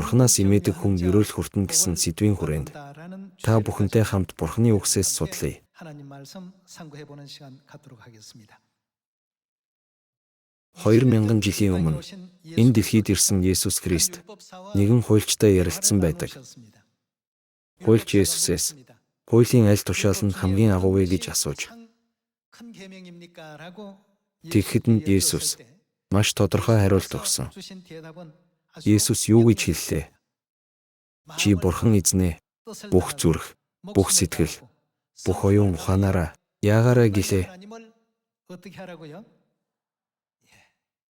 Бурханаас имээдэг хүн ерөөл хүртэнэ гэсэн сэдвийн хүрээнд та бүхэнтэй хамт Бурханы үгсээс судлая. 2000 жилийн өмнө энэ дэлхийд ирсэн Есүс Христ нэгэн хуульчтай ярилцсан байдаг. Хуульч Есүсээс хуулийн аль тушаал нь хамгийн агуу вэ гэж асууж, тэгэхэд нь Есүс маш тодорхой хариулт өгсөн. Есүс юу гэж хэллээ? Чи Бурхан эзнээ бүх зүрх, бүх сэтгэл, бүх оюун ухаанаараа яагаарай гэлээ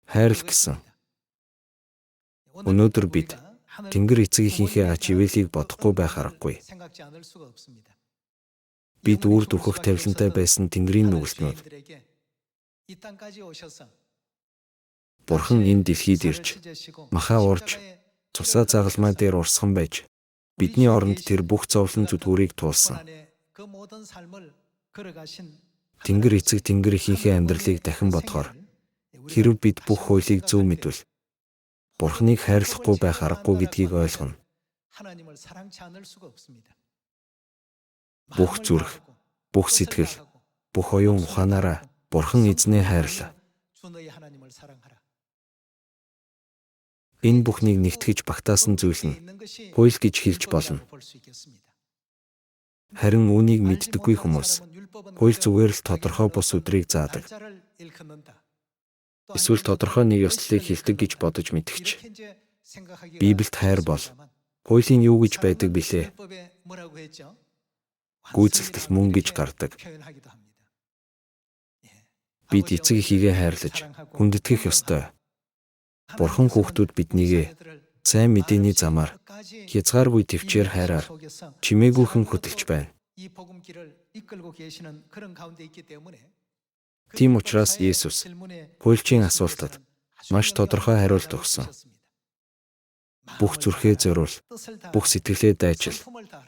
хайрл гэсэн. Өнөөдөр бид Тэнгэр эцгийнхээ ач ивэлийг бодохгүй байх аргагүй. Бид үр дөхөх тавилантай байсан Тэнгэрийн нүгэлтнүүд Бурхан энэ дэлхийд ирж, махаа урж, цусаа загалмай дээр урсган байж, бидний оронд тэр бүх зовлон зүдгүүрийг туулсан. Тэнгэр эцэг Тэнгэр эхийнхээ амьдралыг дахин бодохоор хэрв бид бүх хуулийг зөв мэдвэл Бурханыг хайрлахгүй байх аргагүй гэдгийг ойлгоно. Бүх зүрх, бүх сэтгэл, бүх оюун ухаанаараа Бурхан эзнээ хайрлаа. Энэ бүхнийг нэгтгэж багтаасан зүйл нь хууль гэж хэлж болно. Харин үүнийг мэддэггүй хүмүүс хууль зүгээр л тодорхой бус өдрийг заадаг. Эсвэл тодорхой нэг ёслолыг хэлдэг гэж бодож мэдгэж. Библиэд хайр бол хуулийн юу гэж байдаг билээ? Гүйцэлдэл мөн гэж гардаг. Бид эцэг эхийгээ хайрлаж хүндэтгэх ёстой. Бурхан хүүхдүүд биднийгээ сайн мэдээний замаар хязгааргүй төвчээр хайраар чимээгүйхэн хөтөлж байна. Тийм учраас Есүс хуульчийн асуултад маш тодорхой хариулт өгсөн. Бүх зүрхээ зориул, бүх сэтгэлээ дайчил,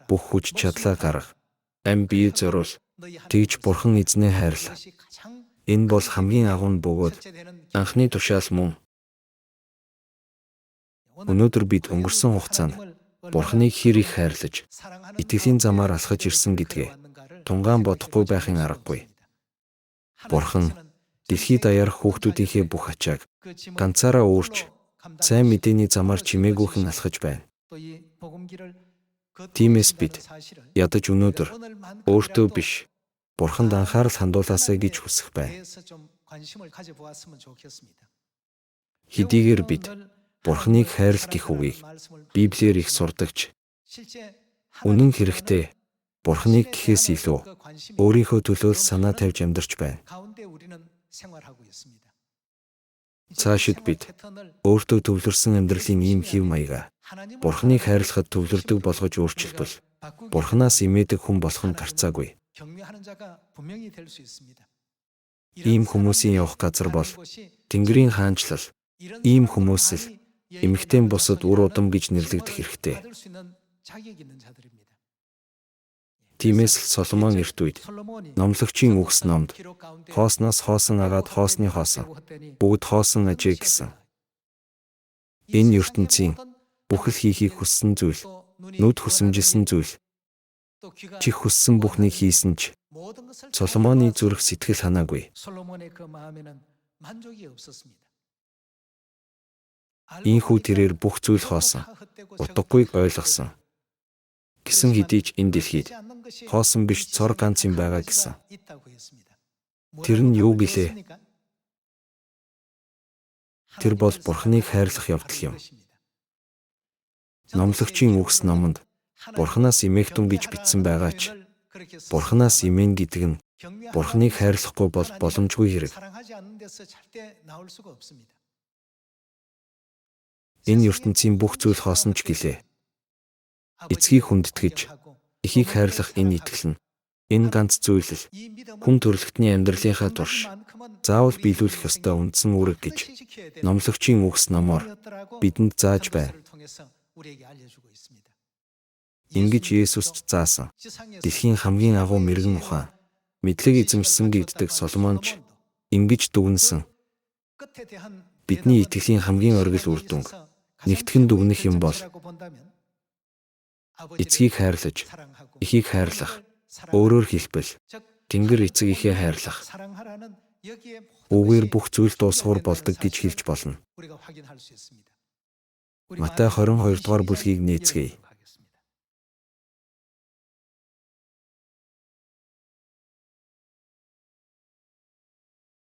бүх хүч чадлаа гарга, ам бие зориул, тэгж Бурхан эзнээ хайрла. Энэ бол хамгийн агуу нь бөгөөд анхны тушаал мөн. Өнөөдөр бид өнгөрсөн хугацаанд Бурханыг хэр их хайрлаж, итгэлийн замаар алхаж ирсэн гэдгээ тунгаан бодохгүй байхын аргагүй. Бурхан дэлхий даяар хүүхдүүдийнхээ бүх ачааг ганцаараа үүрч, сайн мэдээний замаар чимээгүйхэн алхаж байна. Тиймээс бид ядаж өнөөдөр өөртөө биш, Бурханд анхаарал хандуулаасай гэж хүсэх байна. Хэдийгээр бид Бурханыг хайрл гэх үгийг Библиэр их сурдагч, үнэн хэрэгтээ Бурханыг гэхээс илүү өөрийнхөө төлөө санаа тавьж амьдарч байна. Цаашид бид өөртөө төвлөрсөн амьдралын ийм хэв маягаа Бурханыг хайрлахад төвлөрдөг болгож өөрчилбөл Бурханаас имээдэг хүн болох нь гарцаагүй. Ийм хүмүүсийн явах газар бол Тэнгэрийн хаанчлал. Ийм хүмүүс л эмэгтэйн бусад үр удам гэж нэрлэгдэх хэрэгтэй. Тиймээс л Соломон эрт үед номлогчийн үгс номд хоосноос хоосон агаад хоосны хоосон бүгд хоосон ажээ гэсэн. Энэ ертөнцийн бүхэл хийхийг хүссэн зүйл, нүд хүсэмжилсэн зүйл, чих хүссэн бүхнийг хийсэн ч Соломоны зүрх сэтгэл ханаагүй. Ийхүү тэрээр бүх зүйл хоосон, утгагүйг ойлгосон. Гэсэн хэдий ч энэ дэлхийд хоосон биш цор ганц юм байгаа гэсэн. Тэр нь юу гэлээ? Тэр бол Бурханыг хайрлах явдал юм. Номлогчийн үгс номонд Бурханаас имээгтэн гэж бичсэн байгаа ч Бурханаас имэн гэдэг нь Бурханыг хайрлахгүй бол боломжгүй хэрэг. Энэ ертөнцийн бүх зүйл хоосон ч гэлээ. Эцгийг хүндэтгэж, эхийг хайрлах энэ итгэл нь энэ ганц зүйл л хүн төрөлхтний амьдралынхаа турш заавал биелүүлэх ёстой үндсэн үүрэг гэж номлогчийн үгс номоор бидэнд зааж байна. Ингэж Есүс ч заасан. Дэлхийн хамгийн агуу мэргэн ухаан, мэдлэг эзэмшсэн гэгддэг Соломон ч ингэж дүгнэсэн. Бидний итгэлийн хамгийн оргил үр дүнг Нэгтгэн дүгнэх юм бол эцгийг хайрлаж, эхийг хайрлах, өөрөөр хэлбэл Тэнгэр эцэг эхээ хайрлах. Үүгээр бүх зүйл дуусгуур болдог гэж хэлж болно. Матай 22 дугаар бүлгийг нээцгээе.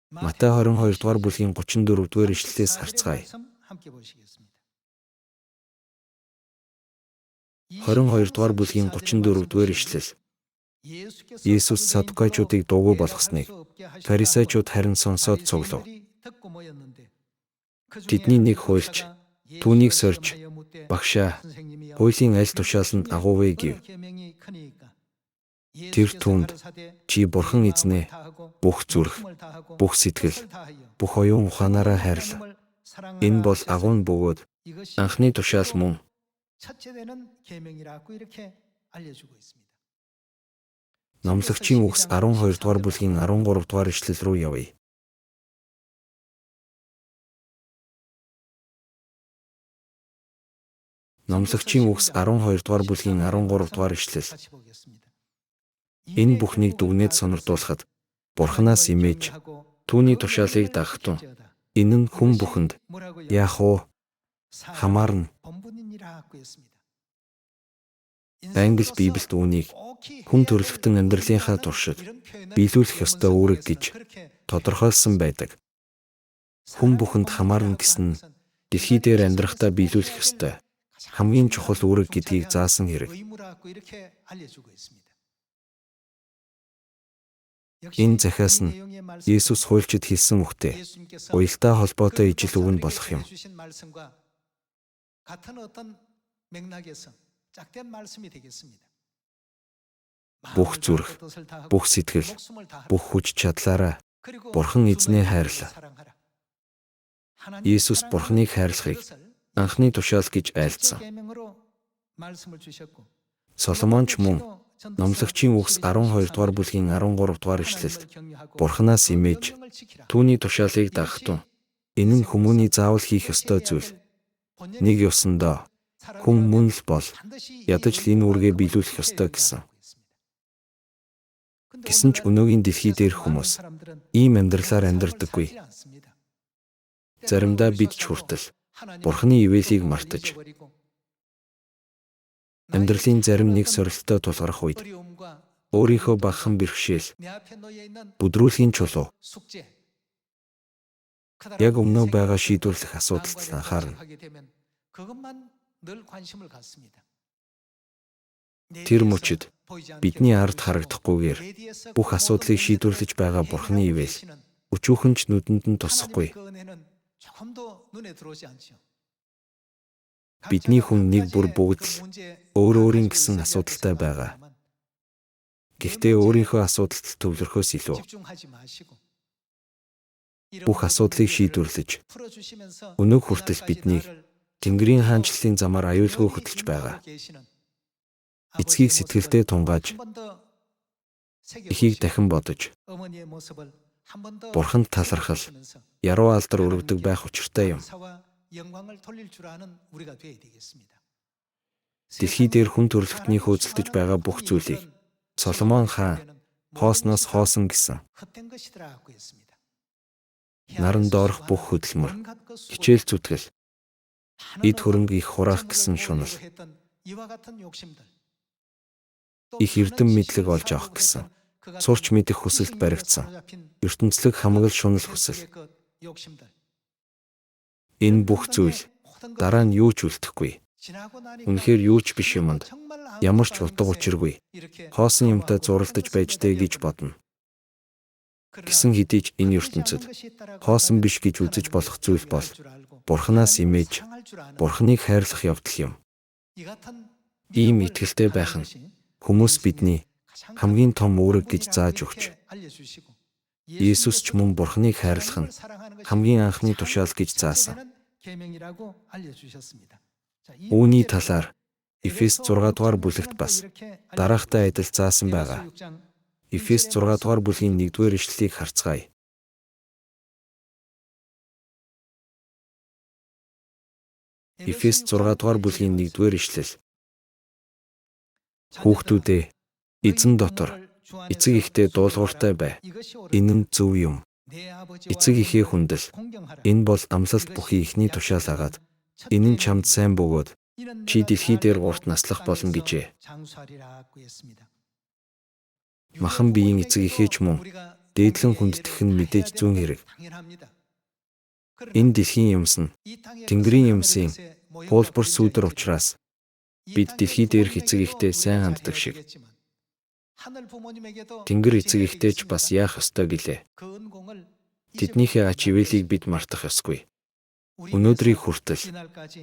Матай 22 дугаар бүлгийн 34 дугаар ишлэлээс харцгаая. 22 дугаар бүлгийн 34 дугаар ишлэл. Есүс саддукайчуудыг дуугүй болгосныг фарисеучуд харин сонсоод цуглав. Тэдний нэг хуульч түүнийг сорж, "Багшаа, хуулийн аль тушаал нь агуу вэ?" гэв. Тэр түүнд, "Чи Бурхан эзнээ бүх зүрх, бүх сэтгэл, бүх оюун ухаанаараа хайрла. Энэ бол агуу нь бөгөөд анхны тушаал мөн." Номлогчийн үгс 12 дугаар бүлгийн 13 дугаар ишлэл рүү явъя. Номлогчийн үгс 12 дугаар бүлгийн 13 дугаар ишлэл. Энэ бүхнийг дүгнээд сонирдуулахад Бурханаас имэж түүний тушаалыг дагах тун энэ нь хүн бүхэнд яах вэ? Хамаарна. Англи Библиэд үүнийг хүн төрөлхтөн амьдралынхаа туршид биелүүлэх ёстой үүрэг гэж тодорхойлсон байдаг. Хүн бүхэнд хамаарна гэсэн нь дэлхий дээр амьдрахдаа биелүүлэх ёстой хамгийн чухал үүрэг гэдгийг заасан хэрэг. Энэ захиас нь Есүс хуульчид хэлсэн үгтэй уялдаа холбоотой ижил үг нь болох юм. Бүх зүрх, бүх сэтгэл, бүх хүч чадлаараа Бурхан эзнээ хайрлаа. Есүс Бурханыг хайрлахыг анхны тушаал гэж айлдсан. Соломон ч мөн Номлогчийн үгс 12 дугаар бүлгийн 13 дугаар ишлэлд Бурханаас имэж түүний тушаалыг дагах тун энэ нь хүмүүний заавал хийх ёстой зүйл. Нэг ёсондоо хүн мөн л бол ядаж л энэ үүргээ биелүүлэх ёстой гэсэн. Гэсэн ч өнөөгийн дэлхий дээрх хүмүүс ийм амьдралаар амьдардаггүй. Заримдаа бид ч хүртэл Бурханы ивээлийг мартаж амьдралын зарим нэг сорилттой тулгарх үед өөрийнхөө багахан бэрхшээл, бүдрүүлгийн чулуу, яг өмнөө байгаа шийдвэрлэх асуудалд л анхаарна. Тэр мөчид бидний ард харагдахгүйгээр бүх асуудлыг шийдвэрлэж байгаа Бурханы ивэл өчүүхэн ч нүдэнд нь тусахгүй. Бидний хүн нэг бүр бүгд л өөр өөрийн гэсэн асуудалтай байгаа. Гэхдээ өөрийнхөө асуудалд төвлөрөхөөс илүү бүх асуудлыг шийдвэрлэж өнөг хүртэл биднийг Тэнгэрийн хаанчлалын замаар аюулгүй хөдөлж байгаа. Эцгийг сэтгэлдээ тунгааж, эхийг дахин бодож, Бурханд талархал, яруу алдар өргөдөг байх учиртай юм. Дэлхий дээр хүн төрөлхтний хөөцөлдөж байгаа бүх зүйлийг Соломон хаан хоосноос хоосон гэсэн. Наран доорх бүх хөдөлмөр, хичээл зүтгэл, эд хөрөнгө их хураах гэсэн шунал, их эрдэм мэдлэг олж авах гэсэн сурч мэдэх хүсэлд баригдсан ертөнцлөг хамаг л шунал хүсэл. Энэ бүх зүйл дараа нь юу ч үлдэхгүй. Үнэхээр юу ч биш юмд ямар ч утга учиргүй хоосон юмтай зуралдаж байж дээ гэж бодно. Гэсэн хэдий ч энэ ертөнцид хоосон биш гэж үзэж болох зүйл бол Бурханаас имэж Бурханыг хайрлах явдал юм. Ийм итгэлтэй байх нь хүмүүс бидний хамгийн том үүрэг гэж зааж өгч, Иесус ч мөн Бурханыг хайрлах нь хамгийн анхны тушаал гэж заасан. Үүний талаар Эфес 6 дугаар бүлэгт бас дараахтай адил заасан байгаа. Эфес 6 дугаар бүлгийн 1-р ишлэлийг харцгаая. Эфес 6 дугаар бүлгийн 1-р ишлэл. Хүүхдүүдээ, эзэн дотор эцэг эхдээ дуулууртай бай. Энэ нь зөв юм. Эцэг эхээ хүндэл. Энэ бол амлалт бүхий эхний тушаал агаад энэ нь чамд сайн бөгөөд чи дэлхий дээр урт наслах болно гэжээ. Махан биеийн эцэг эхээ ч мөн дээдлэн хүндэтгэх нь мэдээж зүүн хэрэг. Энэ дэлхийн юмс нь Тэнгэрийн юмсын хуулбар сүүдэр учраас бид дэлхий дээрх эцэг эхдээ сайн ханддаг шиг Тэнгэр эцэг эхдээ ч бас яах ёстой гэлээ. Тэднийхээ ач ивэлийг бид мартах ёсгүй. Өнөөдрийг хүртэл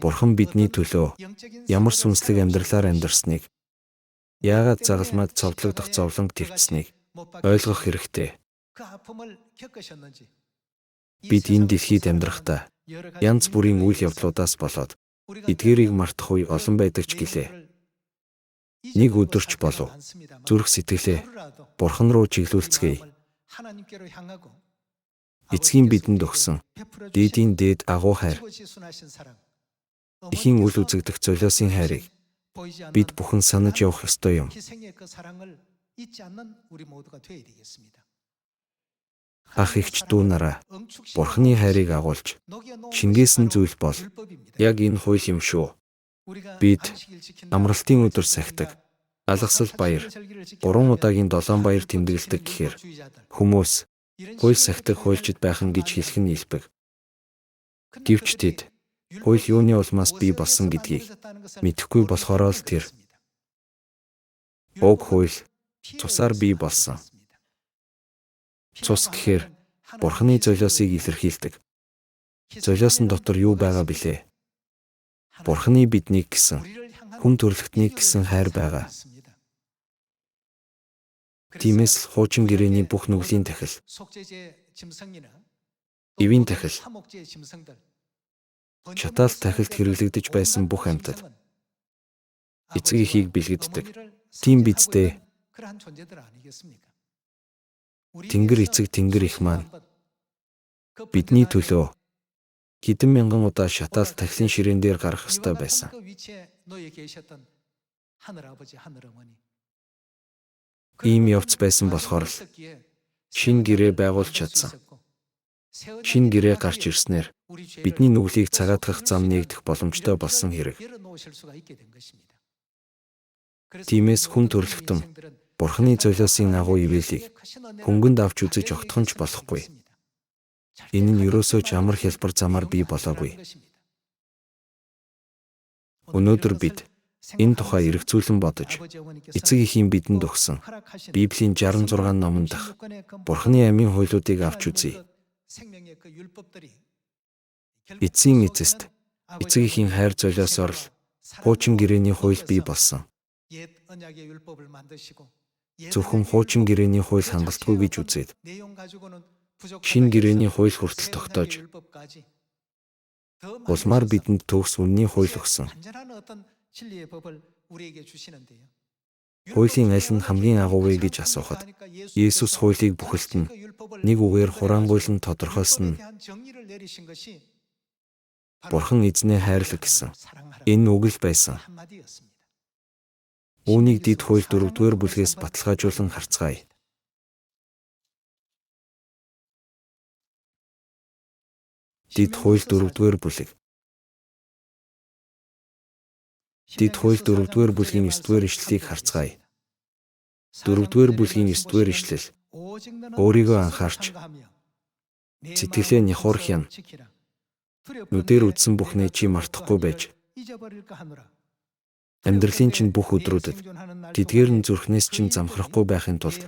Бурхан бидний төлөө ямар сүнслэг амьдралаар амьдарсныг, яагаад загалмайд цовдлогдох зовлонг твцсэнийг ойлгох хэрэгтэй. Бид энэ дэлхийд амьдрахдаа янз бүрийн үйл явдлуудаас болоод эдгээрийг мартах үе олон байдаг ч гэлээ. Нэг өдөрч болов зүрх сэтгэлээ Бурхан руу чиглүүлцгээе. Эцгийн бидэнд өгсөн дээдийн дээд агуу хайр, эхийн үл үзэгдэх золиосын хайрыг бид бүхэн санаж явах ёстой юм. Ах эгч дүү нараа Бурханы хайрыг агуулж шингээсэн зүйл бол яг энэ хууль юм шүү. Бид амралтын өдөр сахидаг, алгасал баяр, 3 удаагийн 7 баяр тэмдэглэдэг гэхээр хүмүүс хууль сахидаг хуульчид байх нь гэж хэлэх нь илбэг. Гэвч тэд хууль юуны улмаас бий болсон гэдгийг мэдэхгүй болохоороо л тэр уг хууль цусаар бий болсон. Цус гэхээр Бурханы золиосыг илэрхийлдэг. Золиосон дотор юу байгаа билээ? Бурханы биднийг гэсэн, хүн төрөлхтнийг гэсэн хайр байгаа. Тиймээс л хуучин гэрээний бүх нүглийн тахил, эвийн тахил, шатаалт тахилд хэрэглэгдэж байсан бүх амьтад эцэг эхийг бэлгэддэг. Тийм биз дээ. Тэнгэр эцэг тэнгэр их маань бидний төлөө хэдэн мянган удаа шатаалт тахилын ширээн дээр гарах ёстой байсан. Ийм явц байсан болохоор л шинэ гэрээ байгуулж чадсан. Шинэ гэрээ гарч ирснээр бидний нүглийг цагаатгах зам нээгдэх боломжтой болсон хэрэг. Тиймээс хүн төрөлхтөн Бурханы золиосын агуу ивэлийг хөнгөнд авч үзэж огтхон ч болохгүй. Энэ нь ерөөсөө ч амар хялбар замаар бий болоогүй. Өнөөдөр бид энэ тухай эргцүүлэн бодож, эцэг эхийн бидэнд өгсөн Библийн 66 номон дахь Бурханы амийн хуулиудыг авч үзье. Эцсийн эцэст эцэг эхийн хайр золиосоор л хуучин гэрээний хууль бий болсон. Зөвхөн хуучин гэрээний хууль хангалтгүй гэж үзээд шинэ гэрээний хууль хүртэл тогтоож улмаар бидэнд төгс үнний хууль өгсөн. Хуулийн аль нь хамгийн агуу вэ гэж асуухад Есүс хуулийг бүхэлд нь нэг үгээр хураангуйлан тодорхойлсон нь Бурхан эзнээ хайрлаг гэсэн энэ үг л байсан. Үүнийг дэд хууль 4-р бүлгээс баталгаажуулан харцгаая. Дэд хууль 4-р бүлэг. Дэд хууль 4-р бүлгийн 9-р ишлэлийг харцгаая. 4-р бүлгийн 9-р ишлэл. Өөрийгөө анхаарч сэтгэлээ няхуур хян. Нүдээр үзсэн бүхнээ чи мартахгүй байж амьдралын чинь бүх өдрүүдэд тэдгээр нь зүрхнээс чинь замхрахгүй байхын тулд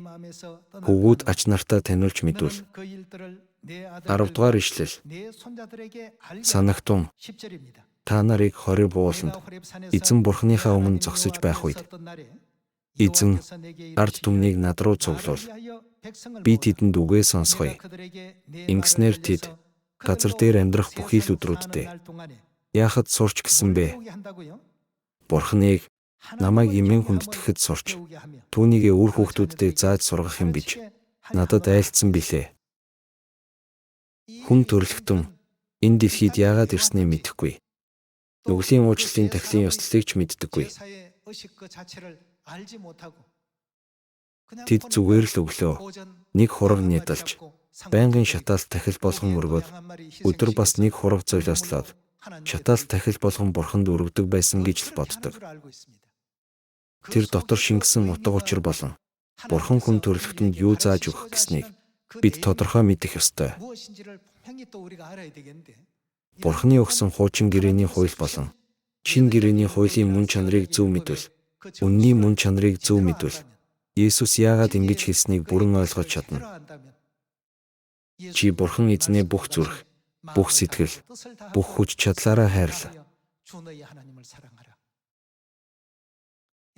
хөвгүүд ач нартаа таниулж мэдүүл. 10-р ишлэл. Санагтун, та нарыг хориг бууланд эзэн бурхныхаа өмнө зогсож байх үед эзэн ард түмнийг над руу цуглуул. Би тэдэнд үгээ сонсгоё. Ингэснээр тэд газар дээр амьдрах бүхий л өдрүүддээ яахад сурч гисэн бэ? Бурхныг намайг эмээн хүндэтгэхэд сурч түүнийгээ үр хүүхдүүддээ зааж сургах юм гэж надад айлтсан билээ. Хүн төрөлхтөн энэ дэлхийд яагаад ирснээ мэдэхгүй. Нүглийн уучлалын тахилын ёслолыг ч мэддэггүй. Тэд зүгээр л өглөө нэг хураг нядалж, байнгын шатаалт тахил болгон өргөөд, өдөр бас нэг хураг золиослоод шатаалт тахил болгон бурханд өргөдөг байсан гэж л боддог. Тэр дотор шингэсэн утга учир болон бурхан хүн төрөлхтөнд юу зааж өгөх гэснийг бид тодорхой мэдэх ёстой. Бурханы өгсөн хуучин гэрээний хууль болон шинэ гэрээний хуулийн мөн чанарыг зөв мэдвэл, үнний мөн чанарыг зөв мэдвэл Есүс яагаад ингэж хэлснийг бүрэн ойлгож чадна. Чи бурхан эзнээ бүх зүрх, бүх сэтгэл, бүх хүч чадлаараа хайрла.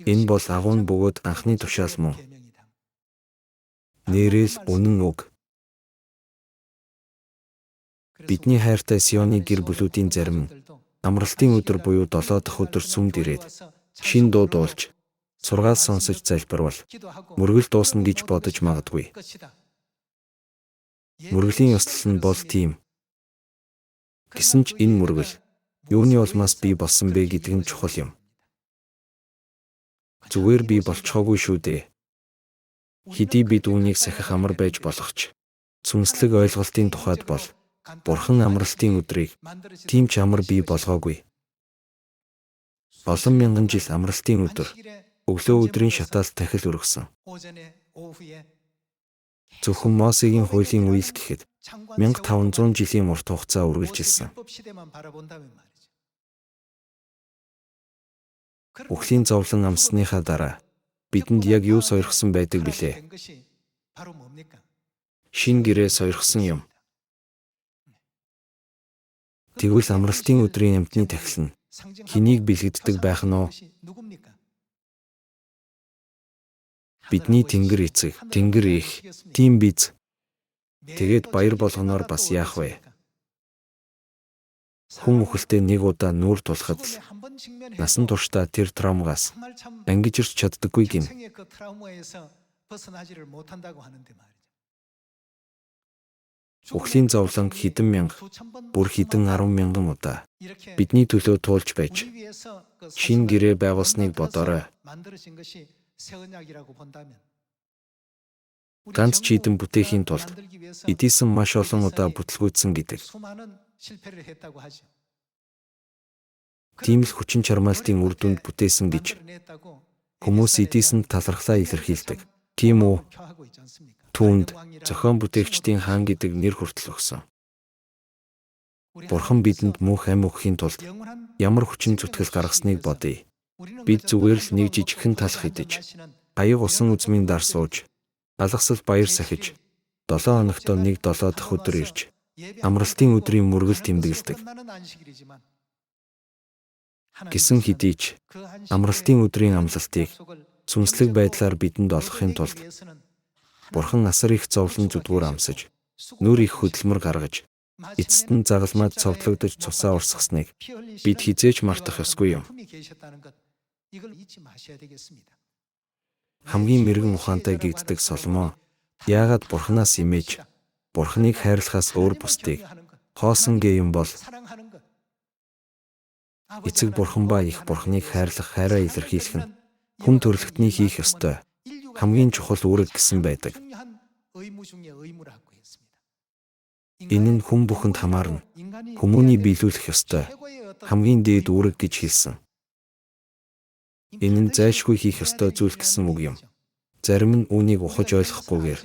Энэ бол агуун бөгөөд анхны тушаал мөн. Нээрээ л үнэн үг. Бидний хайртай Сионы гэр бүлүүдийн зарим нь амралтын өдөр буюу 7 дахь өдөр сүмд ирээд шинэ дуу дуулж, сургаал сонсож залбирвал мөргөл дуусна гэж бодож магадгүй. Мөргөлийн ёслол нь бол тийм. Гэсэн ч энэ мөргөл юуны улмаас бий болсон бэ гэдэг нь чухал юм. Зүгээр бий болчихоогүй шүү дээ. Хэдий бид үүнийг сахих амар байж болох ч сүнслэг ойлголтын тухайд бол Бурхан амралтын өдрийг тийм ч амар бий болгоогүй. Олон мянган жил амралтын өдөр өглөө өдрийн шатаалт тахил өргөсөн. Зөвхөн Мосегийн хуулийн үйл гэхэд 1500 жилийн урт хугацаа үргэлжилсэн. Үхлийн зовлон амссаныхаа дараа бидэнд яг юу сойрхсон байдаг билээ? Шинэ гэрээ сойрхсон юм. Тэгвэл амралтын өдрийн амьтны тахил нь хэнийг бэлгэддэг байх нь уу? Бидний Тэнгэр эцэг, Тэнгэр их, тийм биз. Тэгээд баяр болгоноор бас яах вэ? Хүн үхэлтэй нэг удаа нүүр тулахад л насан туршдаа тэр травмгаас ангижирч чаддаггүй гин. Үхлийн зовлон хэдэн мянга, бүр хэдэн 10,000 удаа бидний төлөө туулж байж шинэ гэрээ байгуулсныг бодоорой. Ганц чийдэн бүтээхийн тулд Эдисон маш олон удаа бүтлгүүцсэн гэдэг. Тийм л хүчин чармайлтын үр дүнд бүтээсэн гэж хүмүүс Эдисонд талархлаа илэрхийлдэг. Тийм үү? Түүнд зохион бүтээгчдийн хаан гэдэг нэр хүртэл өгсөн. Бурхан бидэнд мөнх амь өгөхийн тулд ямар хүчин зүтгэл гаргасныг бодъё. Бид зүгээр л нэг жижигхэн талх идэж, аяг усан үзмийн дар сууж, алгасал баяр сахиж, 7 хоногтоо нэг 7 дахь өдөр ирж, амралтын өдрийн мөргөл тэмдэглэдэг. Гэсэн хэдий ч амралтын өдрийн амлалтыг сүнслэг байдлаар бидэнд олгохын тулд Бурхан асар их зовлон зүдгүүр амсаж, нүр их хөдөлмөр гаргаж, эцэст нь загалмаад цовдлогдож цусаа урсгасныг бид хэзээ ч мартах ёсгүй юм. Хамгийн мэргэн ухаантай гэгддэг Соломон яагаад Бурханаас имэж, Бурханыг хайрлахаас өөр бусдыг хоосон гээ юм бол эцэг Бурхан ба их Бурханыг хайрлах хайраа илэрхийлэх нь хүн төрөлхтний хийх ёстой хамгийн чухал үүрэг гэсэн байдаг. Энэ нь хүн бүхэнд хамаарна. Хүмүүний биелүүлэх ёстой хамгийн дээд үүрэг гэж хэлсэн. Энэ нь зайлшгүй хийх ёстой зүйл гэсэн үг юм. Зарим нь үүнийг ухаж ойлгохгүйгээр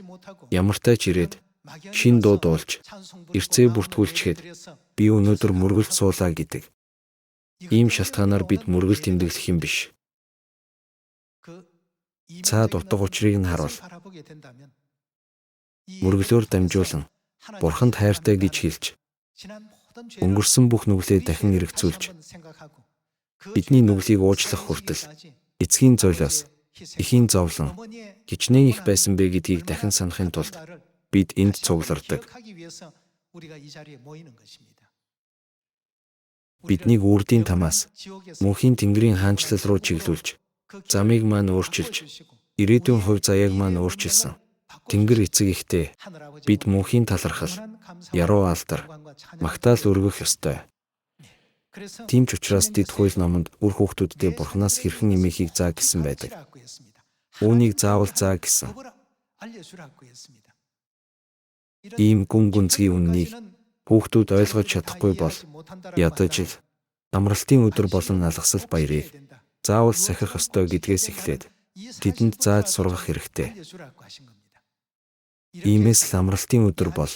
ямартай ч ирээд шинэ дуу дуулж, эрцээ бүртгүүлчихэд би өнөөдөр мөргөлд суулаа гэдэг. Ийм шалтгаанаар бид мөргөл тэмдэглэх юм биш. Цаад утга учирыг нь харуул. Мөргөлөөр дамжуулан Бурханд хайртай гэж хэлж, өнгөрсөн бүх нүглээ дахин эргэцүүлж, бидний нүглийг уучлах хүртэл эцгийн золиос, эхийн зовлон хичнээн их байсан бэ гэдгийг дахин санахын тулд бид энд цуглардаг. Биднийг үрдийн тамаас мөнхийн Тэнгэрийн хаанчлал руу чиглүүлж, замыг маань өөрчилж, ирээдүйн хувь заяаг маань өөрчилсөн. Тэнгэр эцэг ихтэй бид мөнхийн талархал, яруу алдар, магтаал өргөх ёстой. Тийм ч учраас Дэд хууль номонд үр хүүхдүүддээ Бурханаас хэрхэн эмээхийг заа гэсэн байдаг. Үүнийг заавал заа гэсэн. Ийм гүн гүнзгий үнэнийг хүүхдүүд ойлгож чадахгүй бол ядаж л амралтын өдөр болон алгасал баярыг заавал сахих ёстой гэдгээс эхлээд тэдэнд зааж сургах хэрэгтэй. Иймээс л амралтын өдөр бол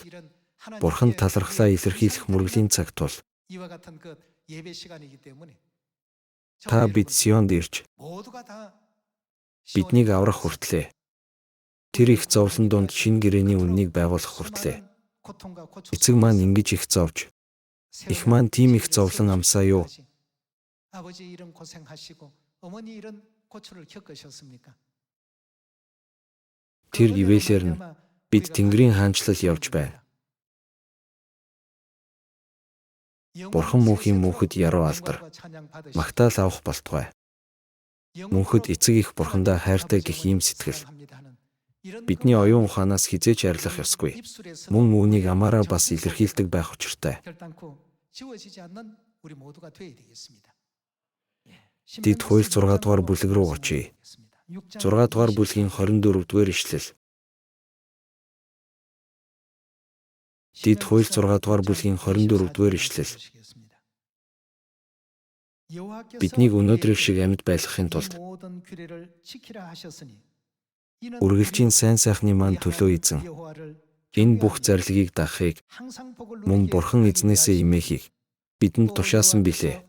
Бурханд талархлаа илэрхийлэх мөргөлийн цаг тул та бид Сионд ирж биднийг аврах хүртлээ. Тэр их зовлон дунд шинэ гэрээний үннийг байгуулах хүртлээ. Эцэг маань ингэж их зовж, эх маань тийм их зовлон амсаа юу? Тэр ивээлээр нь бид Тэнгэрийн хаанчлал явж байна. Бурхан мөнхийн мөнхөд яруу алдар, магтаал авах болтугай. Мөнхөд эцэг их Бурхандаа хайртай гэх ийм сэтгэл бидний оюун ухаанаас хэзээ ч арилах ёсгүй. Мөн үүнийг амаараа бас илэрхийлдэг байх учиртай. Дэд хууль 6 дугаар бүлэг рүү очие. 6 дугаар бүлгийн 24 дугаар ишлэл. Дэд хууль 6 дугаар бүлгийн 24 дугаар ишлэл. Биднийг өнөөдрийг шиг амьд байлгахын тулд үргэлжийн сайн сайхны маань төлөө эзэн энэ бүх зарлигийг дагахыг мөн Бурхан эзнээсээ имээхийг бидэнд тушаасан билээ.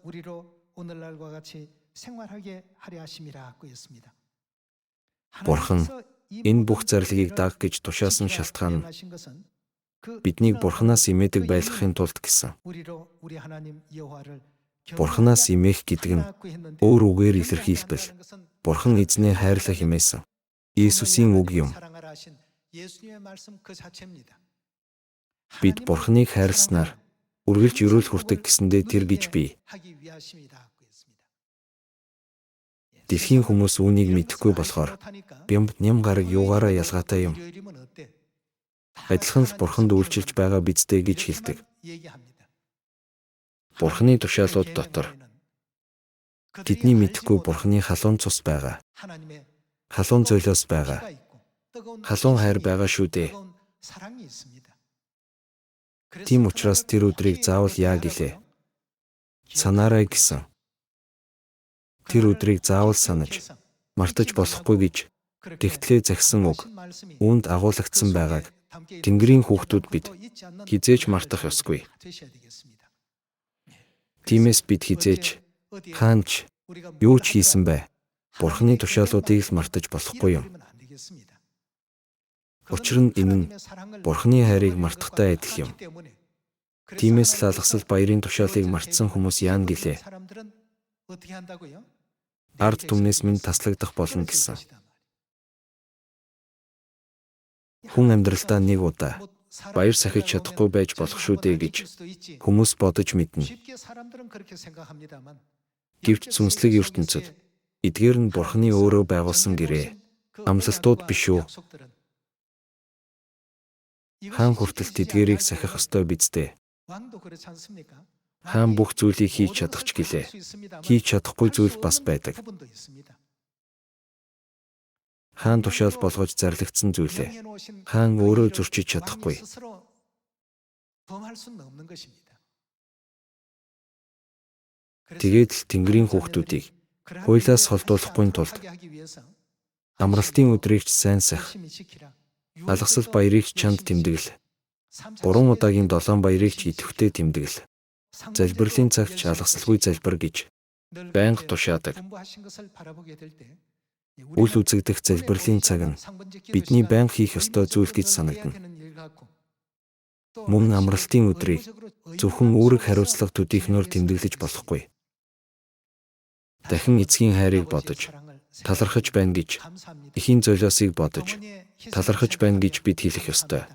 Бурхан энэ бүх зарлигийг даг гэж тушаасан шалтгаан нь биднийг Бурханаас имээдэг байлгахын тулд гэсэн. Бурханаас имээх гэдэг нь өөр үгээр илэрхийлбэл Бурхан эзнээ хайрлах хэмээсэн Иесусийн үг юм. Бид Бурханыг хайрласнаар үргэлж өрөөл хүртэг гэсэндээ тэр гэж бий. Дэлхийн хүмүүс үүнийг мэдэхгүй болохоор бямб ням гараг юугаараа ялгаатай юм. Адилхан л Бурханд үйлчилж байгаа биз дээ гэж хэлдэг. Бурханы тушаалууд дотор тэдний мэдэхгүй Бурханы халуун цус байгаа. Халуун золиос байгаа. Халуун хайр байгаа шүү дээ. Тийм учраас тэр өдрийг заавал яа гэлээ. Санаарай гэсэн. Тэр өдрийг заавал санаж мартаж болохгүй гэж тэгтлээ захисан үг үүнд агуулгдсан байгааг Тэнгэрийн хүүхдүүд бид хэзээ ч мартах ёсгүй. Тиймээс бид хэзээ ч хаана ч юу ч хийсэн бай. Бурханы тушаалуудыг л мартаж болохгүй юм. Учир нь энэ нь Бурханы хайрыг мартахтай адил юм. Тиймээс л алгасал баярын тушаалыг мартсан хүмүүс яана гэлээ. Ард түмнээс минь таслагдах болно гэсэн. Хүн амьдралдаа нэг удаа баяр сахиж чадахгүй байж болох шүү дээ гэж хүмүүс бодож мэднэ. Гэвч сүнслэг ертөнцид эдгээр нь Бурханы өөрөө байгуулсан гэрээ, амлалтууд биш үү? Хаан хүртэл тэдгээрийг сахих ёстой биз дээ. Хаан бүх зүйлийг хийж чадах ч гэлээ. Хийж чадахгүй зүйл бас байдаг. Хаан тушаал болгож зарлигдсан зүйлээ хаан өөрөө зөрчиж чадахгүй. Тэгээд л Тэнгэрийн хүүхдүүдийг хуулиас холдуулахгүй тулд амралтын өдрийг ч сайн сах, алгасал баярыг ч чанд тэмдэглэ. 3 удаагийн 7 баярыг ч идэвхтэй тэмдэглэ. Залбирлын цагт ч алгасалгүй залбир гэж байнга тушаадаг. Үл үзэгдэх залбирлын цаг нь бидний байнга хийх ёстой зүйл гэж санагдана. Мөн амралтын өдрийг зөвхөн үүрэг хариуцлага төдийхнөөр тэмдэглэж болохгүй. Дахин эцгийн хайрыг бодож, талархаж байна гэж, эхийн золиосыг бодож, талархаж байна гэж бид хэлэх ёстой.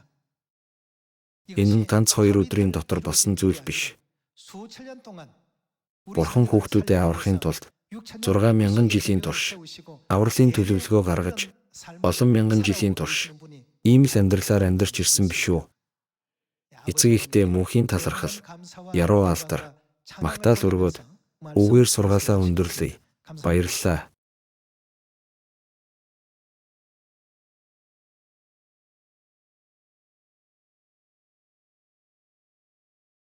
Энэ нь ганц хоёр өдрийн дотор болсон зүйл биш. Бурхан хүүхдүүдэд аврахын тулд 6000 жилийн турш авралын төлөвлөгөө гаргаж олон мянган жилийн турш ийм л амьдралаар амьдарч ирсэн биш үү? Эцэг эхдээ мөнхийн талархал, яруу алдар, Магтаал өргөөд үгээр сургаалаа өндөрлөе. Баярлалаа.